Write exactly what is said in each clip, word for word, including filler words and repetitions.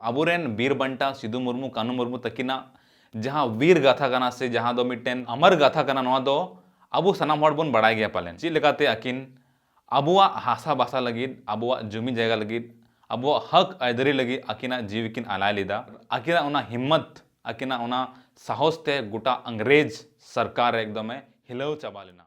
ᱟᱵᱚᱨᱮᱱ ᱵᱤᱨ ᱵᱟᱱᱴᱟ ᱥᱤᱫᱩ ᱢᱩᱨᱢᱩ, ᱠᱟᱹᱱᱦᱩ ᱢᱩᱨᱢᱩ ᱛᱟᱹᱠᱤᱱᱟᱜ ᱡᱟᱦᱟᱸ ᱵᱤᱨ ᱜᱟᱛᱷᱟ ᱠᱟᱱᱟ ᱥᱮ ᱡᱟᱦᱟᱸ ᱫᱚ ᱢᱤᱫᱴᱮᱱ ᱟᱢᱟᱨ ᱜᱟᱛᱷᱟ ᱠᱟᱱᱟ, ᱱᱚᱣᱟ ᱫᱚ ᱟᱵᱚ ᱥᱟᱱᱟᱢ ᱦᱚᱲ ᱵᱚᱱ ᱵᱟᱲᱟᱭ ᱜᱮᱭᱟ ᱯᱟᱞᱮᱱ᱾ ᱪᱮᱫ ᱞᱮᱠᱟᱛᱮ ᱟᱹᱠᱤᱱ ᱟᱵᱚᱣᱟᱜ ᱦᱟᱥᱟ ᱵᱷᱟᱥᱟ ᱞᱟᱹᱜᱤᱫ, ᱟᱵᱚᱣᱟᱜ ᱡᱩᱢᱤ ᱡᱟᱭᱜᱟ ᱞᱟᱹᱜᱤᱫ, ᱟᱵᱚᱣᱟᱜ ᱦᱚᱠ ᱟᱹᱭᱫᱟᱹᱨᱤ ᱞᱟᱹᱜᱤᱫ ᱟᱹᱠᱤᱱᱟᱜ ᱡᱤᱣᱤ ᱠᱤᱱ ᱟᱞᱟᱭ ᱞᱮᱫᱟ᱾ ᱟᱹᱠᱤᱱᱟᱜ ᱚᱱᱟ ᱦᱤᱢᱢᱚᱛ, ᱟᱹᱠᱤᱱᱟᱜ ᱚᱱᱟ ᱥᱟᱦᱚᱥ ᱛᱮ ᱜᱚᱴᱟ ᱤᱝᱨᱮᱡᱽ ᱥᱚᱨᱠᱟᱨ ᱮᱠᱫᱚᱢᱮ ᱦᱤᱞᱟᱹᱣ ᱪᱟᱵᱟ ᱞᱮᱱᱟ᱾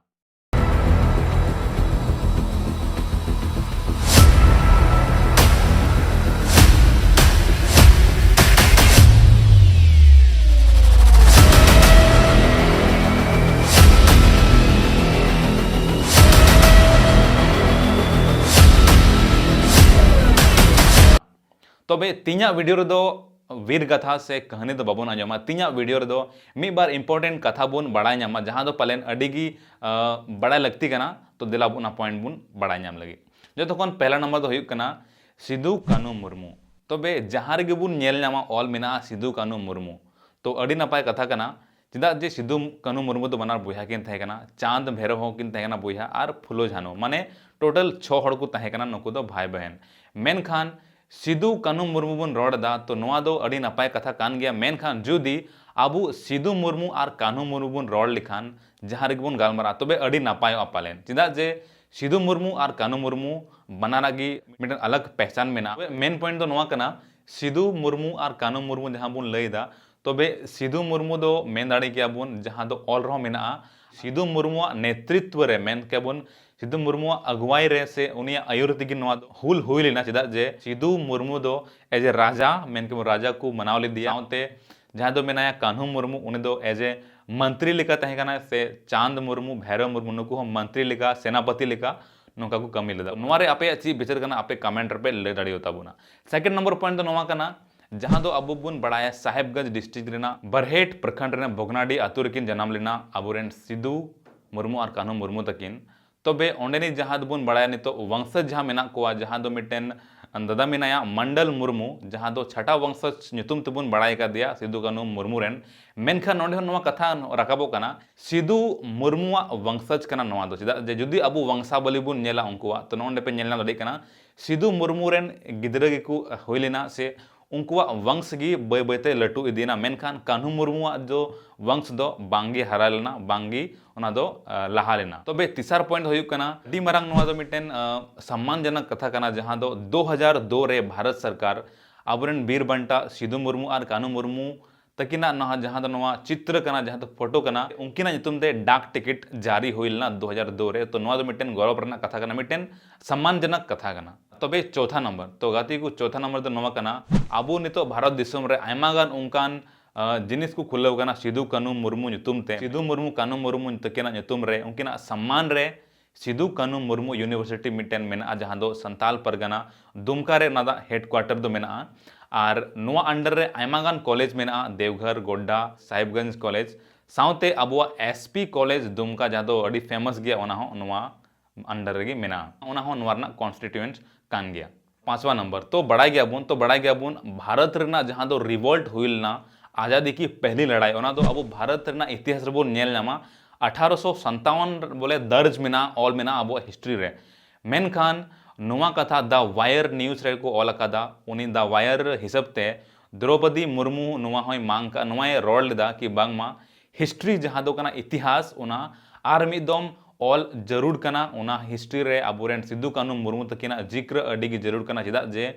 ᱛᱚᱵᱮ ᱛᱮᱦᱮᱧᱟᱜ video ᱨᱮᱫᱚ ᱵᱤᱨ ᱜᱟᱛᱷᱟ ᱥᱮ ᱠᱟᱹᱦᱱᱤ ᱫᱚ ᱵᱟᱵᱚᱱ ᱟᱸᱡᱚᱢᱟ᱾ ᱛᱮᱦᱮᱧᱟᱜ video ᱨᱮᱫᱚ ᱢᱤᱫ ᱵᱟᱨ important ᱠᱟᱛᱷᱟ ᱵᱚᱱ ᱵᱟᱲᱟᱭ ᱧᱟᱢᱟ, ᱡᱟᱦᱟᱸ ᱫᱚ ᱯᱟᱞᱮᱱ ᱟᱹᱰᱤ ᱜᱮ, ᱟᱸ, ᱵᱟᱲᱟᱭ ᱞᱟᱹᱠᱛᱤ ᱠᱟᱱᱟ᱾ ᱛᱚ ᱫᱮᱞᱟ ᱵᱚᱱ ᱚᱱᱟ point ᱵᱚᱱ ᱵᱟᱲᱟᱭ ᱧᱟᱢ ᱞᱟᱹᱜᱤᱫ᱾ ᱡᱚᱛᱚ ᱠᱷᱚᱱ ᱯᱮᱦᱞᱟ ᱱᱟᱢᱵᱟᱨ ᱫᱚ ᱦᱩᱭᱩᱜ ᱠᱟᱱᱟ ᱥᱤᱫᱩ ᱠᱟᱹᱱᱦᱩ ᱢᱩᱨᱢᱩ᱾ ᱛᱚᱵᱮ ᱡᱟᱦᱟᱸ ᱨᱮᱜᱮ ᱵᱚᱱ ᱧᱮᱞ ᱧᱟᱢᱟ, ᱚᱞ ᱢᱮᱱᱟᱜᱼᱟ ᱥᱤᱫᱩ ᱠᱟᱹᱱᱦᱩ ᱢᱩᱨᱢᱩ᱾ ᱛᱚ ᱟᱹᱰᱤ ᱱᱟᱯᱟᱭ ᱠᱟᱛᱷᱟ ᱠᱟᱱᱟ, ᱪᱮᱫᱟᱜ ᱡᱮ ᱥᱤᱫᱩ ᱠᱟᱹᱱᱦᱩ ᱢᱩᱨᱢᱩ ᱫᱚ ᱵᱟᱱᱟᱨ ᱵᱚᱭᱦᱟ ᱠᱤᱱ ᱛᱟᱦᱮᱸ ᱠᱟᱱᱟ, ᱪᱟᱸᱫ ᱵᱷᱮᱨᱚ ᱦᱚᱸ ᱠᱤᱱ ᱛᱟᱦᱮᱸ ᱠᱟᱱᱟ ᱵᱚᱭᱦᱟ, ᱟᱨ ᱯᱷᱩᱞᱳ ᱡᱷᱟᱱᱚ, ᱢᱟᱱᱮ total ᱪᱷᱚ ᱦᱚᱲ ᱠᱚ ᱛᱟᱦᱮᱸ ᱠᱟᱱᱟ ᱱᱩᱠᱩ ᱫᱚ ᱵᱷᱟᱭ ᱵᱚᱦᱮᱱ᱾ ᱢᱮᱱᱠᱷᱟᱱ ᱥᱤᱫᱩ ᱠᱟᱹᱱᱦᱩ ᱢᱩᱨᱢᱩ ᱵᱚᱱ ᱨᱚᱲ ᱮᱫᱟ, ᱛᱚ ᱱᱚᱣᱟ ᱫᱚ ᱟᱹᱰᱤ ᱱᱟᱯᱟᱭ ᱠᱟᱛᱷᱟ ᱠᱟᱱ ᱜᱮᱭᱟ, ᱢᱮᱱᱠᱷᱟᱱ ᱡᱩᱫᱤ ᱟᱵᱚ ᱥᱤᱫᱩ ᱢᱩᱨᱢᱩ ᱟᱨ ᱠᱟᱹᱱᱦᱩ ᱢᱩᱨᱢᱩ ᱵᱚᱱ ᱨᱚᱲ ᱞᱮᱠᱷᱟᱱ, ᱡᱟᱦᱟᱸ ᱨᱮᱜᱮ ᱵᱚᱱ ᱜᱟᱞᱢᱟᱨᱟᱜᱼᱟ, ᱛᱚᱵᱮ ᱟᱹᱰᱤ ᱱᱟᱯᱟᱭᱚᱜᱼᱟ ᱯᱟᱞᱮᱱ᱾ ᱪᱮᱫᱟᱜ ᱡᱮ ᱥᱤᱫᱩ ᱢᱩᱨᱢᱩ ᱟᱨ ᱠᱟᱹᱱᱦᱩ ᱢᱩᱨᱢᱩ ᱵᱟᱱᱟᱨᱟᱜ ᱜᱮ ᱢᱤᱫᱴᱮᱱ ᱟᱞᱟᱜᱽ ᱯᱮᱦᱪᱟᱱ ᱢᱮᱱᱟᱜᱼᱟ᱾ Main point ᱫᱚ ᱱᱚᱣᱟ ᱠᱟᱱᱟ, ᱥᱤᱫᱩ ᱢᱩᱨᱢᱩ ᱟᱨ ᱠᱟᱹᱱᱦᱩ ᱢᱩᱨᱢᱩ ᱡᱟᱦᱟᱸ ᱵᱚᱱ ᱞᱟᱹᱭ ᱮᱫᱟ, ᱛᱚᱵᱮ ᱥᱤᱫᱩ ᱢᱩᱨᱢᱩ ᱫᱚ ᱢᱮᱱ ᱫᱟᱲᱮ ᱠᱮᱭᱟ ᱵᱚᱱ, ᱡᱟᱦᱟᱸ ᱫᱚ ᱚᱞ ᱨᱮᱦᱚᱸ ᱢᱮᱱᱟᱜᱼᱟ, ᱥᱤᱫᱩ ᱢᱩᱨᱢᱩᱣᱟᱜ ᱱᱮᱛᱨᱤᱛᱵ ᱨᱮ, ᱢᱮᱱ ᱠᱮᱭᱟ ᱵᱚᱱ, ᱥᱤᱫᱩ ᱢᱩᱨᱢᱩᱣᱟᱜ ᱟᱹᱜᱩᱣᱟᱹᱭ ᱨᱮ ᱥᱮ ᱩᱱᱤᱭᱟᱜ ᱟᱹᱭᱩᱨ ᱛᱮᱜᱮ ᱱᱚᱣᱟ ᱫᱚ ᱦᱩᱞ ᱦᱩᱭ ᱞᱮᱱᱟ᱾ ᱪᱮᱫᱟᱜ ᱡᱮ ᱥᱤᱫᱩ ᱢᱩᱨᱢᱩ ᱫᱚ as a ᱨᱟᱡᱟ, ᱢᱮᱱ ᱠᱮᱭᱟ ᱵᱚᱱ, ᱨᱟᱡᱟ ᱠᱚ ᱢᱟᱱᱟᱣ ᱞᱮᱫᱮᱭᱟ᱾ ᱥᱟᱶᱛᱮ ᱡᱟᱦᱟᱸᱭ ᱫᱚ ᱢᱮᱱᱟᱭᱟ ᱠᱟᱹᱱᱦᱩ ᱢᱩᱨᱢᱩ, ᱩᱱᱤ ᱫᱚ as a ᱢᱚᱱᱛᱨᱤ ᱞᱮᱠᱟ ᱛᱟᱦᱮᱸ ᱠᱟᱱᱟ, ᱥᱮ ᱪᱟᱸᱫ ᱢᱩᱨᱢᱩ, ᱵᱷᱟᱭᱨᱚ ᱢᱩᱨᱢᱩ, ᱱᱩᱠᱩ ᱦᱚᱸ ᱢᱚᱱᱛᱨᱤ ᱞᱮᱠᱟ, ᱥᱮᱱᱟᱯᱚᱛᱤ ᱞᱮᱠᱟ ᱱᱚᱝᱠᱟ ᱠᱚ ᱠᱟᱹᱢᱤ ᱞᱮᱫᱟ᱾ ᱱᱚᱣᱟ ᱨᱮ ᱟᱯᱮᱭᱟᱜ ᱪᱮᱫ ᱵᱤᱪᱟᱹᱨ ᱠᱟᱱᱟ, ᱟᱯᱮ comment ᱨᱮᱯᱮ ᱞᱟᱹᱭ ᱫᱟᱲᱮᱭᱟᱛᱟ ᱵᱚᱱᱟ᱾ Second ᱱᱟᱢᱵᱟᱨ point ᱫᱚ ᱱᱚᱣᱟ ᱠᱟᱱᱟ, ᱡᱟᱦᱟᱸ ᱫᱚ ᱟᱵᱚ ᱵᱚᱱ ᱵᱟᱲᱟᱭᱟ ᱥᱟᱦᱮᱵᱽᱜᱚᱸᱡᱽ district ᱨᱮᱱᱟᱜ ᱵᱟᱨᱦᱮᱴ ᱯᱨᱚᱠᱷᱚᱸᱰ ᱨᱮᱱᱟᱜ ᱵᱷᱚᱜᱽᱱᱟᱰᱤ ᱟᱛᱳ ᱨᱮᱠᱤᱱ ᱡᱟᱱᱟᱢ ᱞᱮᱱᱟ ᱟᱵᱚᱨᱮᱱ ᱥᱤᱫᱩ ᱢᱩᱨᱢᱩ ᱟᱨ ᱠᱟᱹᱱᱦᱩ ᱢᱩᱨᱢᱩ ᱛᱟᱹᱠᱤᱱ᱾ ᱛᱚᱵᱮ ᱚᱸᱰᱮᱱᱤᱡ ᱡᱟᱦᱟᱸ ᱫᱚᱵᱚᱱ ᱵᱟᱲᱟᱭᱟ ᱱᱤᱛᱚᱜ ᱵᱚᱝᱥᱚᱡᱽ ᱡᱟᱦᱟᱸ ᱢᱮᱱᱟᱜ ᱠᱚᱣᱟ, ᱡᱟᱦᱟᱸ ᱫᱚ ᱢᱤᱫᱴᱮᱱ ᱫᱟᱫᱟ ᱢᱮᱱᱟᱭᱟ ᱢᱚᱱᱰᱚᱞ ᱢᱩᱨᱢᱩ, ᱡᱟᱦᱟᱸ ᱫᱚ ᱪᱷᱟᱴᱟ ᱵᱚᱝᱥᱚᱡᱽ ᱧᱩᱛᱩᱢ ᱛᱮᱵᱚᱱ ᱵᱟᱲᱟᱭ ᱟᱠᱟᱫᱮᱭᱟ ᱥᱤᱫᱩ ᱠᱟᱹᱱᱦᱩ ᱢᱩᱨᱢᱩ ᱨᱮᱱ᱾ ᱢᱮᱱᱠᱷᱟᱱ ᱱᱚᱸᱰᱮ ᱦᱚᱸ ᱱᱚᱣᱟ ᱠᱟᱛᱷᱟ ᱨᱟᱠᱟᱵᱚᱜ ᱠᱟᱱᱟ, ᱥᱤᱫᱩ ᱢᱩᱨᱢᱩᱣᱟᱜ ᱵᱚᱝᱥᱚᱡᱽ ᱠᱟᱱᱟ ᱱᱚᱣᱟ ᱫᱚ᱾ ᱪᱮᱫᱟᱜ ᱡᱮ ᱡᱩᱫᱤ ᱟᱵᱚ ᱵᱚᱝᱥᱟᱵᱚᱞᱤ ᱵᱚᱱ ᱧᱮᱞᱟ ᱩᱱᱠᱩᱣᱟᱜ, ᱛᱚ ᱱᱚᱸᱰᱮ ᱯᱮ ᱧᱮᱞ ᱧᱟᱢ ᱫᱟᱲᱮᱭᱟᱜ ᱠᱟᱱᱟ ᱥᱤᱫᱩ ᱢᱩᱨᱢᱩ ᱨᱮᱱ ᱜᱤᱫᱽᱨᱟᱹ ᱜᱮᱠᱚ ᱦᱩᱭ ᱞᱮᱱᱟ ᱥᱮ ᱩᱱᱠᱩᱣᱟᱜ ᱵᱚᱝᱥ ᱜᱮ ᱵᱟᱹᱭ ᱵᱟᱹᱭᱛᱮ ᱞᱟᱹᱴᱩ ᱤᱫᱤᱭᱮᱱᱟ, ᱢᱮᱱᱠᱷᱟᱱ ᱠᱟᱹᱱᱦᱩ ᱢᱩᱨᱢᱩᱣᱟᱜ ᱫᱚ ᱵᱚᱝᱥ ᱫᱚ ᱵᱟᱝᱜᱮ ᱦᱟᱨᱟ ᱞᱮᱱᱟ, ᱵᱟᱝᱜᱮ ᱚᱱᱟ ᱫᱚ ᱟᱸ, ᱞᱟᱦᱟ ᱞᱮᱱᱟ᱾ ᱛᱚᱵᱮ ᱛᱮᱥᱟᱨ ᱯᱚᱭᱮᱱᱴ ᱫᱚ ᱦᱩᱭᱩᱜ ᱠᱟᱱᱟ, ᱟᱹᱰᱤ ᱢᱟᱨᱟᱝ ᱱᱚᱣᱟ ᱫᱚ ᱢᱤᱫᱴᱮᱱ ᱟᱸ, ᱥᱚᱢᱢᱟᱱᱡᱚᱱᱚᱠ ᱠᱟᱛᱷᱟ ᱠᱟᱱᱟ, ᱡᱟᱦᱟᱸ ᱫᱚ ᱫᱩ ᱦᱟᱡᱟᱨ ᱫᱩ ᱨᱮ ᱵᱷᱟᱨᱚᱛ ᱥᱚᱨᱠᱟᱨ ᱟᱵᱚᱨᱮᱱ ᱵᱤᱨ ᱵᱟᱱᱴᱟ ᱥᱤᱫᱩ ᱢᱩᱨᱢᱩ ᱟᱨ ᱠᱟᱹᱱᱦᱩ ᱢᱩᱨᱢᱩ ᱛᱟᱹᱠᱤᱱᱟᱜ ᱱᱚᱣᱟ ᱡᱟᱦᱟᱸ ᱫᱚ ᱱᱚᱣᱟ ᱪᱤᱛᱨᱚ ᱠᱟᱱᱟ, ᱡᱟᱦᱟᱸ ᱫᱚ ᱯᱷᱳᱴᱳ ᱠᱟᱱᱟ, ᱩᱱᱠᱤᱱᱟᱜ ᱧᱩᱛᱩᱢ ᱛᱮ ᱰᱟᱠ ᱴᱤᱠᱤᱴ ᱡᱟᱹᱨᱤ ᱦᱩᱭ ᱞᱮᱱᱟ ᱫᱩ ᱦᱟᱡᱟᱨ ᱫᱩ ᱨᱮ᱾ ᱛᱚ ᱱᱚᱣᱟ ᱫᱚ ᱢᱤᱫᱴᱮᱱ ᱜᱚᱨᱚᱵᱽ ᱨᱮᱱᱟᱜ ᱠᱟᱛᱷᱟ ᱠᱟᱱᱟ, ᱢᱤᱫᱴᱮᱱ ᱥᱚᱢᱢᱟᱱᱡᱚᱱᱚᱠ ᱠᱟᱛᱷᱟ ᱠᱟᱱᱟ᱾ ᱛᱚᱵᱮ ᱪᱳᱛᱷᱟ ᱱᱚᱢᱵᱚᱨ, ᱛᱚ ᱜᱟᱛᱮ ᱠᱚ, ᱪᱳᱛᱷᱟ ᱱᱚᱢᱵᱚᱨ ᱫᱚ ᱱᱚᱣᱟ ᱠᱟᱱᱟ, ᱟᱵᱚ ᱱᱤᱛᱚᱜ ᱵᱷᱟᱨᱚᱛ ᱫᱤᱥᱚᱢ ᱨᱮ ᱟᱭᱢᱟ ᱜᱟᱱ ᱚᱱᱠᱟᱱ ᱟᱸ, ᱡᱤᱱᱤᱥ ᱠᱚ ᱠᱷᱩᱞᱟᱹᱣ ᱠᱟᱱᱟ ᱥᱤᱫᱩ ᱠᱟᱹᱱᱦᱩ ᱢᱩᱨᱢᱩ ᱧᱩᱛᱩᱢ ᱛᱮ᱾ ᱥᱤᱫᱩ ᱢᱩᱨᱢᱩ ᱠᱟᱹᱱᱦᱩ ᱢᱩᱨᱢᱩ ᱛᱟᱹᱠᱤᱱᱟᱜ ᱧᱩᱛᱩᱢ ᱨᱮ, ᱩᱱᱠᱤᱱᱟᱜ ᱥᱚᱢᱢᱟᱱ ᱨᱮ ᱥᱤᱫᱩ ᱠᱟᱹᱱᱦᱩ ᱢᱩᱨᱢᱩ ᱤᱭᱩᱱᱤᱵᱷᱟᱨᱥᱤᱴᱤ ᱢᱤᱫᱴᱮᱱ ᱢᱮᱱᱟᱜᱼᱟ, ᱡᱟᱦᱟᱸ ᱫᱚ ᱥᱟᱱᱛᱟᱞ ᱯᱟᱨᱜᱟᱱᱟ ᱫᱩᱢᱠᱟ ᱨᱮ ᱚᱱᱟ ᱫᱚ ᱦᱮᱰᱠᱩᱣᱟᱴᱟᱨ ᱫᱚ ᱢᱮᱱᱟᱜᱼᱟ᱾ ᱟᱨ ᱱᱚᱣᱟ ᱟᱱᱰᱟᱨ ᱨᱮ ᱟᱭᱢᱟ ᱜᱟᱱ ᱠᱚᱞᱮᱡᱽ ᱢᱮᱱᱟᱜᱼᱟ, ᱫᱮᱣᱜᱷᱚᱨ, ᱜᱳᱰᱰᱟ, ᱥᱟᱦᱮᱵᱽᱜᱚᱸᱡᱽ ᱠᱚᱞᱮᱡᱽ, ᱥᱟᱶᱛᱮ ᱟᱵᱚᱣᱟᱜ ᱮᱥ ᱯᱤ ᱠᱚᱞᱮᱡᱽ ᱫᱩᱢᱠᱟ, ᱡᱟᱦᱟᱸ ᱫᱚ ᱟᱹᱰᱤ ᱯᱷᱮᱢᱟᱥ ᱜᱮᱭᱟ, ᱚᱱᱟ ᱦᱚᱸ ᱱᱚᱣᱟ ᱟᱱᱰᱟᱨ ᱨᱮᱜᱮ ᱢᱮᱱᱟᱜᱼᱟ, ᱚᱱᱟ ᱦᱚᱸ ᱱᱚᱣᱟ ᱨᱮᱱᱟᱜ ᱠᱚᱱᱥᱴᱤᱴᱩᱭᱮᱱᱴ ᱠᱟᱱ ᱜᱮᱭᱟ᱾ ᱯᱟᱸᱪᱣᱟ ᱱᱚᱢᱵᱚᱨ, ᱛᱚ ᱵᱟᱲᱟᱭ ᱜᱮᱭᱟᱵᱚᱱ, ᱛᱚ ᱵᱟᱲᱟᱭ ᱜᱮᱭᱟᱵᱚᱱ, ᱵᱷᱟᱨᱚᱛ ᱨᱮᱱᱟᱜ ᱡᱟᱦᱟᱸ ᱫᱚ ᱨᱤᱵᱚᱞᱴ ᱦᱩᱭ ᱞᱮᱱᱟ, ᱟᱡᱟᱫᱤ ᱠᱤ ᱯᱮᱦᱞᱤ ᱞᱟᱲᱟᱭ, ᱚᱱᱟ ᱫᱚ ᱟᱵᱚ ᱵᱷᱟᱨᱚᱛ ᱨᱮᱱᱟᱜ ᱤᱛᱤᱦᱟᱥ ᱨᱮᱵᱚᱱ ᱧᱮᱞ ᱧᱟᱢᱟ᱾ ᱟᱴᱷᱟᱨᱚᱥᱚ ᱥᱟᱱᱛᱟᱣᱟᱱ ᱵᱚᱞᱮ ᱫᱟᱨᱡᱽ ᱢᱮᱱᱟᱜᱼᱟ, ᱚᱞ ᱢᱮᱱᱟᱜᱼᱟ ᱟᱵᱚᱣᱟᱜ ᱦᱤᱥᱴᱨᱤ ᱨᱮ᱾ ᱢᱮᱱᱠᱷᱟᱱ ᱱᱚᱣᱟ ᱠᱟᱛᱷᱟ ᱫᱟ ᱣᱟᱭᱟᱨ ᱱᱤᱭᱩᱡᱽ ᱨᱮᱠᱚ ᱚᱞ ᱟᱠᱟᱫᱟ᱾ ᱩᱱᱤ ᱫᱟ ᱣᱟᱭᱟᱨ ᱦᱤᱥᱟᱹᱵ ᱛᱮ ᱫᱨᱚᱣᱯᱚᱫᱤ ᱢᱩᱨᱢᱩ ᱱᱚᱣᱟ ᱦᱚᱸᱭ ᱢᱟᱝ ᱠᱟᱜ, ᱱᱚᱣᱟᱭ ᱨᱚᱲ ᱞᱮᱫᱟ ᱠᱤ ᱵᱟᱝᱢᱟ ᱦᱤᱥᱴᱨᱤ ᱡᱟᱦᱟᱸ ᱫᱚ ᱠᱟᱱᱟ ᱤᱛᱤᱦᱟᱥ, ᱚᱱᱟ ᱟᱨ ᱢᱤᱫ ᱫᱚᱢ ᱚᱞ ᱡᱟᱹᱨᱩᱲ ᱠᱟᱱᱟ᱾ ᱚᱱᱟ ᱦᱤᱥᱴᱨᱤ ᱨᱮ ᱟᱵᱚᱨᱮᱱ ᱥᱤᱫᱩ ᱠᱟᱹᱱᱦᱩ ᱢᱩᱨᱢᱩ ᱛᱟᱹᱠᱤᱱᱟᱜ ᱡᱤᱠᱨ ᱟᱹᱰᱤ ᱜᱮ ᱡᱟᱹᱨᱩᱲ ᱠᱟᱱᱟ, ᱪᱮᱫᱟᱜ ᱡᱮ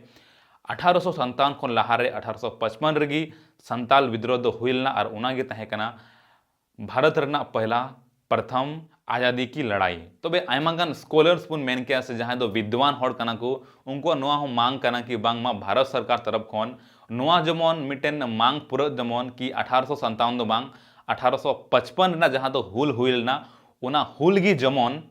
ᱟᱴᱷᱟᱨᱚᱥᱚ ᱥᱟᱱᱛᱟᱣᱟᱱ ᱠᱷᱚᱱ ᱞᱟᱦᱟᱨᱮ ᱟᱴᱷᱟᱨᱚᱥᱚ ᱯᱟᱸᱪᱯᱟᱱ ᱨᱮᱜᱮ ᱥᱟᱱᱛᱟᱞ ᱵᱤᱫᱽᱨᱳᱦ ᱫᱚ ᱦᱩᱭ ᱞᱮᱱᱟ ᱟᱨ ᱚᱱᱟᱜᱮ ᱛᱟᱦᱮᱸ ᱠᱟᱱᱟ ᱵᱷᱟᱨᱚᱛ ᱨᱮᱱᱟᱜ ᱯᱚᱦᱞᱟ, ᱯᱨᱚᱛᱷᱚᱢ ᱟᱡᱟᱫᱤ ᱠᱤ ᱞᱟᱲᱟᱭ᱾ ᱛᱚᱵᱮ ᱟᱭᱢᱟ ᱜᱟᱱ ᱥᱠᱚᱞᱟᱨᱥ ᱵᱚᱱ ᱢᱮᱱ ᱠᱮᱭᱟ ᱥᱮ ᱡᱟᱦᱟᱸᱭ ᱫᱚ ᱵᱤᱫᱽᱣᱟᱱ ᱦᱚᱲ ᱠᱟᱱᱟ ᱠᱚ, ᱩᱱᱠᱩᱣᱟᱜ ᱱᱚᱣᱟ ᱦᱚᱸ ᱢᱟᱝ ᱠᱟᱱᱟ ᱠᱤ ᱵᱟᱝᱢᱟ ᱵᱷᱟᱨᱚᱛ ᱥᱚᱨᱠᱟᱨ ᱛᱚᱨᱚᱯ ᱠᱷᱚᱱ ᱱᱚᱣᱟ ᱡᱮᱢᱚᱱ ᱢᱤᱫᱴᱮᱱ ᱢᱟᱝ ᱯᱩᱨᱟᱹᱜ, ᱡᱮᱢᱚᱱ ᱠᱤ ᱟᱴᱷᱟᱨᱚᱥᱚ ᱥᱟᱱᱛᱟᱣᱟᱱ ᱫᱚ ᱵᱟᱝ, ᱟᱴᱷᱟᱨᱚᱥᱚ ᱯᱟᱸᱪᱯᱟᱱ ᱨᱮᱱᱟᱜ ᱡᱟᱦᱟᱸ ᱫᱚ ᱦᱩᱞ ᱦᱩᱭ ᱞᱮᱱᱟ, ᱚᱱᱟ ᱦᱩᱞ ᱜᱮ ᱡᱮᱢᱚᱱ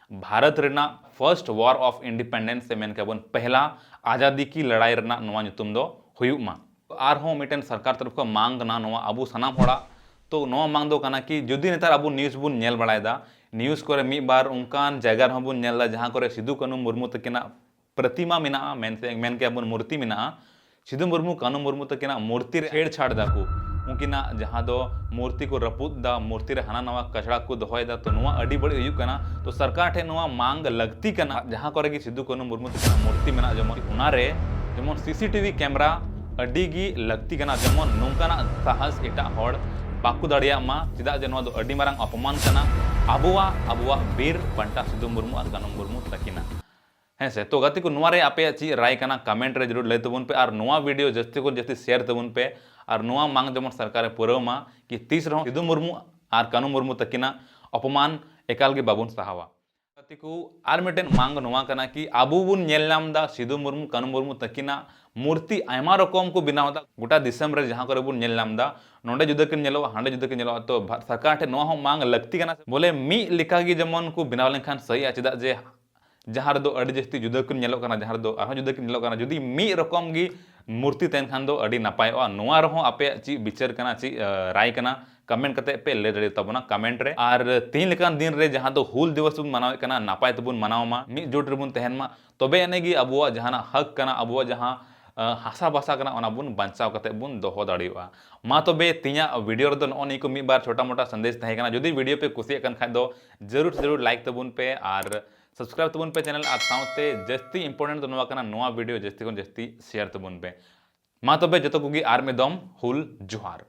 ᱵᱷᱟᱨᱚᱛ ᱨᱮᱱᱟᱜ ᱯᱷᱟᱨᱥᱴ ᱣᱟᱨ ᱚᱯᱷ ᱤᱱᱰᱤᱯᱮᱱᱰᱮᱱᱥ ᱥᱮ ᱢᱮᱱ ᱠᱮᱭᱟ ᱵᱚᱱ ᱯᱮᱦᱞᱟ ᱟᱡᱟᱫᱤ ᱠᱤ ᱞᱟᱲᱟᱭ ᱨᱮᱱᱟᱜ ᱱᱚᱣᱟ ᱧᱩᱛᱩᱢ ᱫᱚ ᱦᱩᱭᱩᱜ ᱢᱟ᱾ ᱟᱨᱦᱚᱸ ᱢᱤᱫᱴᱮᱱ ᱥᱚᱨᱠᱟᱨ ᱛᱚᱨᱚᱯ ᱠᱷᱚᱱ ᱢᱟᱝ ᱠᱟᱱᱟ ᱱᱚᱣᱟ ᱟᱵᱚ ᱥᱟᱱᱟᱢ ᱦᱚᱲᱟᱜ᱾ ᱛᱚ ᱱᱚᱣᱟ ᱢᱟᱝ ᱫᱚ ᱠᱟᱱᱟ ᱠᱤ ᱡᱩᱫᱤ ᱱᱮᱛᱟᱨ ᱟᱵᱚ ᱱᱤᱭᱩᱡᱽ ᱵᱚᱱ ᱧᱮᱞ ᱵᱟᱲᱟᱭᱮᱫᱟ, ᱱᱤᱭᱩᱡᱽ ᱠᱚᱨᱮ ᱢᱤᱫ ᱵᱟᱨ ᱚᱱᱠᱟᱱ ᱡᱟᱭᱜᱟ ᱨᱮᱦᱚᱸ ᱵᱚᱱ ᱧᱮᱞ ᱮᱫᱟ ᱡᱟᱦᱟᱸ ᱠᱚᱨᱮ ᱥᱤᱫᱩ ᱠᱟᱹᱱᱦᱩ ᱢᱩᱨᱢᱩ ᱛᱟᱹᱠᱤᱱᱟᱜ ᱯᱨᱚᱛᱤᱢᱟ ᱢᱮᱱᱟᱜᱼᱟ, ᱢᱮᱱ ᱥᱮ ᱢᱮᱱ ᱠᱮᱭᱟ ᱵᱚᱱ ᱢᱩᱨᱛᱤ ᱢᱮᱱᱟᱜᱼᱟ᱾ ᱥᱤᱫᱩ ᱢᱩᱨᱢᱩ ᱠᱟᱹᱱᱦᱩ ᱢᱩᱨᱢᱩ ᱛᱟᱹᱠᱤᱱᱟᱜ ᱢᱩᱨᱛᱤ ᱨᱮ ᱪᱷᱮᱲᱪᱷᱟᱲ ᱫᱟᱠᱚ, ᱩᱱᱠᱤᱱᱟᱜ ᱡᱟᱦᱟᱸ ᱫᱚ ᱢᱩᱨᱛᱤ ᱠᱚ ᱨᱟᱹᱯᱩᱫ ᱫᱟ, ᱢᱩᱨᱛᱤ ᱨᱮ ᱦᱟᱱᱟ ᱱᱟᱣᱟ ᱠᱟᱪᱲᱟ ᱠᱚ ᱫᱚᱦᱚᱭᱮᱫᱟ᱾ ᱛᱚ ᱱᱚᱣᱟ ᱟᱹᱰᱤ ᱵᱟᱹᱲᱤᱡ ᱦᱩᱭᱩᱜ ᱠᱟᱱᱟ᱾ ᱛᱚ ᱥᱚᱨᱠᱟᱨ ᱴᱷᱮᱱ ᱱᱚᱣᱟ ᱢᱟᱝ ᱞᱟᱹᱠᱛᱤ ᱠᱟᱱᱟ, ᱡᱟᱦᱟᱸ ᱠᱚᱨᱮ ᱜᱮ ᱥᱤᱫᱩ ᱠᱟᱹᱱᱦᱩ ᱢᱩᱨᱢᱩ ᱛᱟᱹᱠᱤᱱᱟᱜ ᱢᱩᱨᱛᱤ ᱢᱮᱱᱟᱜᱼᱟ, ᱡᱮᱢᱚᱱ ᱚᱱᱟ ᱨᱮ ᱡᱮᱢᱚᱱ ᱥᱤ ᱥᱤ ᱴᱤ ᱵᱷᱤ ᱠᱮᱢᱨᱟ ᱟᱹᱰᱤ ᱜᱮ ᱞᱟᱹᱠᱛᱤ ᱠᱟᱱᱟ, ᱡᱮᱢᱚᱱ ᱱᱚᱝᱠᱟᱱᱟᱜ ᱥᱟᱦᱟᱥ ᱮᱴᱟᱜ ᱦᱚᱲ ᱵᱟᱠᱚ ᱫᱟᱲᱮᱭᱟᱜ ᱢᱟ, ᱪᱮᱫᱟᱜ ᱡᱮ ᱱᱚᱣᱟ ᱫᱚ ᱟᱹᱰᱤ ᱢᱟᱨᱟᱝ ᱚᱯᱚᱢᱟᱱ ᱠᱟᱱᱟ ᱟᱵᱚᱣᱟᱜ, ᱟᱵᱚᱣᱟᱜ ᱵᱤᱨ ᱵᱟᱱᱴᱟ ᱥᱤᱫᱩ ᱢᱩᱨᱢᱩ ᱟᱨ ᱠᱟᱹᱱᱩ ᱢᱩᱨᱢᱩ ᱛᱟᱹᱠᱤᱱᱟ᱾ ᱦᱮᱸ ᱥᱮ? ᱛᱚ ᱜᱟᱛᱮ ᱠᱚ, ᱱᱚᱣᱟ ᱨᱮ ᱟᱯᱮᱭᱟᱜ ᱪᱮᱫ ᱨᱟᱭ ᱠᱟᱱᱟ, ᱠᱚᱢᱮᱱᱴ ᱨᱮ ᱡᱟᱹᱨᱩᱲ ᱞᱟᱹᱭ ᱛᱟᱵᱚᱱ ᱯᱮ, ᱟᱨ ᱱᱚᱣᱟ ᱵᱷᱤᱰᱤᱭᱳ ᱡᱟᱹᱥᱛᱤ ᱠᱷᱚᱱ ᱡᱟᱹᱥᱛᱤ ᱥᱮᱭᱟᱨ ᱛᱟᱵᱚᱱ ᱯᱮ, ᱟᱨ ᱱᱚᱣᱟ ᱢᱟᱝ ᱡᱮᱢᱚᱱ ᱥᱚᱨᱠᱟᱨᱮ ᱯᱩᱨᱟᱹᱣ ᱢᱟ ᱠᱤ ᱛᱤᱥ ᱨᱮᱦᱚᱸ ᱥᱤᱫᱩ ᱢᱩᱨᱢᱩ ᱟᱨ ᱠᱟᱹᱱᱩ ᱢᱩᱨᱢᱩ ᱛᱟᱹᱠᱤᱱᱟᱜ ᱚᱯᱚᱢᱟᱱ ᱮᱠᱟᱞ ᱜᱮ ᱵᱟᱵᱚᱱ ᱥᱟᱦᱟᱣᱟ᱾ ᱜᱟᱛᱮ ᱠᱚ, ᱟᱨ ᱢᱤᱫᱴᱮᱱ ᱢᱟᱝ ᱱᱚᱣᱟ ᱠᱟᱱᱟ ᱠᱤ ᱟᱵᱚ ᱵᱚᱱ ᱧᱮᱞ ᱧᱟᱢ ᱮᱫᱟ ᱥᱤᱫᱩ ᱢᱩᱨᱢᱩ, ᱠᱟᱹᱱᱩ ᱢᱩᱨᱢᱩ ᱛᱟᱹᱠᱤᱱᱟᱜ ᱢᱩᱨᱛᱤ ᱟᱭᱢᱟ ᱨᱚᱠᱚᱢ ᱠᱚ ᱵᱮᱱᱟᱣ ᱮᱫᱟ ᱜᱚᱴᱟ ᱫᱤᱥᱚᱢ ᱨᱮ, ᱡᱟᱦᱟᱸ ᱠᱚᱨᱮ ᱵᱚᱱ ᱧᱮᱞ ᱧᱟᱢ ᱮᱫᱟ, ᱱᱚᱰᱮ ᱡᱩᱫᱟᱹ ᱠᱤᱱ ᱧᱮᱞᱚᱜᱼᱟ, ᱦᱟᱸᱰᱮ ᱡᱩᱫᱟᱹ ᱠᱤᱱ ᱧᱮᱞᱚᱜᱼᱟ᱾ ᱛᱚ ᱵᱷᱟ-, ᱥᱚᱨᱠᱟᱨ ᱴᱷᱮᱱ ᱱᱚᱣᱟ ᱦᱚᱸ ᱢᱟᱝ ᱞᱟᱹᱠᱛᱤ ᱠᱟᱱᱟ, ᱵᱚᱞᱮ ᱢᱤᱫ ᱞᱮᱠᱟ ᱜᱮ ᱡᱮᱢᱚᱱ ᱠᱚ ᱵᱮᱱᱟᱣ ᱞᱮᱱᱠᱷᱟᱱ ᱥᱟᱹᱦᱤᱜᱼᱟ, ᱪᱮᱫᱟᱜ ᱡᱮ ᱡᱟᱦᱟᱸ ᱨᱮᱫᱚ ᱟᱹᱰᱤ ᱡᱟᱹᱥᱛᱤ ᱡᱩᱫᱟᱹ ᱠᱤᱱ ᱧᱮᱞᱚᱜ ᱠᱟᱱᱟ, ᱡᱟᱦᱟᱸ ᱨᱮᱫᱚ ᱟᱨᱦᱚᱸ ᱡᱩᱫᱟᱹ ᱠᱤᱱ ᱧᱮᱞᱚᱜ ᱠᱟᱱᱟ, ᱡᱩᱫᱤ ᱢᱤᱫ ᱨᱚᱠᱚᱢ ᱜᱮ ᱢᱩᱨᱛᱤ ᱛᱟᱦᱮᱱ ᱠᱷᱟᱱ ᱫᱚ ᱟᱹᱰᱤ ᱱᱟᱯᱟᱭᱚᱜᱼᱟ᱾ ᱱᱚᱣᱟ ᱨᱮᱦᱚᱸ ᱟᱯᱮᱭᱟᱜ ᱪᱮᱫ ᱵᱤᱪᱟᱹᱨ ᱠᱟᱱᱟ, ᱪᱮᱫ, ᱟᱸ, ᱨᱟᱭ ᱠᱟᱱᱟ, ᱠᱚᱢᱮᱱᱴ ᱠᱟᱛᱮ ᱯᱮ ᱞᱟᱹᱭ ᱫᱟᱲᱮ ᱛᱟᱵᱚᱱᱟ ᱠᱚᱢᱮᱱᱴ ᱨᱮ᱾ ᱟᱨ ᱛᱮᱦᱮᱧ ᱞᱮᱠᱟᱱ ᱫᱤᱱ ᱨᱮ ᱡᱟᱦᱟᱸ ᱫᱚ ᱦᱩᱞ ᱫᱤᱵᱚᱥ ᱵᱚᱱ ᱢᱟᱱᱟᱣᱮᱫ ᱠᱟᱱᱟ, ᱱᱟᱯᱟᱭ ᱛᱮᱵᱚᱱ ᱢᱟᱱᱟᱣ ᱢᱟ, ᱢᱤᱫ ᱡᱳᱴ ᱨᱮᱵᱚᱱ ᱛᱟᱦᱮᱱ ᱢᱟ, ᱛᱚᱵᱮ ᱟᱹᱱᱤᱡ ᱜᱮ ᱟᱵᱚᱣᱟᱜ ᱡᱟᱦᱟᱱᱟᱜ ᱦᱚᱠ ᱠᱟᱱᱟ, ᱟᱵᱚᱣᱟᱜ ᱡᱟᱦᱟᱸ, ᱟᱸ, ᱦᱟᱥᱟ ᱵᱷᱟᱥᱟ ᱠᱟᱱᱟ, ᱚᱱᱟ ᱵᱚᱱ ᱵᱟᱧᱪᱟᱣ ᱠᱟᱛᱮ ᱵᱚᱱ ᱫᱚᱦᱚ ᱫᱟᱲᱮᱭᱟᱜᱼᱟ᱾ ᱢᱟ ᱛᱚᱵᱮ ᱛᱮᱦᱮᱧᱟᱜ ᱵᱷᱤᱰᱤᱭᱳ ᱨᱮᱫᱚ ᱱᱚᱜᱼᱚ ᱱᱤᱭᱟᱹ ᱠᱚ ᱢᱤᱫ ᱵᱟᱨ ᱪᱷᱳᱴᱟ ᱢᱳᱴᱟ ᱥᱟᱸᱫᱮᱥ ᱛᱟᱦᱮᱸ ᱠᱟᱱᱟ᱾ ᱡᱩᱫᱤ ᱵᱷᱤᱰᱤᱭᱳ ᱯᱮ ᱠᱩᱥᱤᱭᱟᱜ ᱠᱟᱱ ᱠᱷᱟᱡ ᱫᱚ ᱡᱟᱹᱨᱩᱲ ᱡᱟᱹᱨᱩᱲ ᱞᱟᱭᱤᱠ ᱛᱟᱵᱚᱱ ᱯᱮ ᱟᱨ ᱥᱟᱵᱥᱠᱨᱟᱭᱤᱵ ᱛᱟᱵᱚᱱ ᱯᱮ ᱪᱮᱱᱮᱞ, ᱟᱨ ᱥᱟᱶᱛᱮ ᱡᱟᱹᱥᱛᱤ ᱤᱢᱯᱚᱨᱴᱮᱱᱴ ᱫᱚ ᱱᱚᱣᱟ ᱠᱟᱱᱟ, ᱱᱚᱣᱟ ᱵᱷᱤᱰᱤᱭᱳ ᱡᱟᱹᱥᱛᱤ ᱠᱷᱚᱱ ᱡᱟᱹᱥᱛᱤ ᱥᱮᱭᱟᱨ ᱛᱟᱵᱚᱱ ᱯᱮ᱾ ᱢᱟ ᱛᱚᱵᱮ ᱡᱚᱛᱚ ᱠᱚᱜᱮ ᱟᱨ ᱢᱤᱫ ᱫᱚᱢ ᱦᱩᱞ ᱡᱚᱦᱟᱨ᱾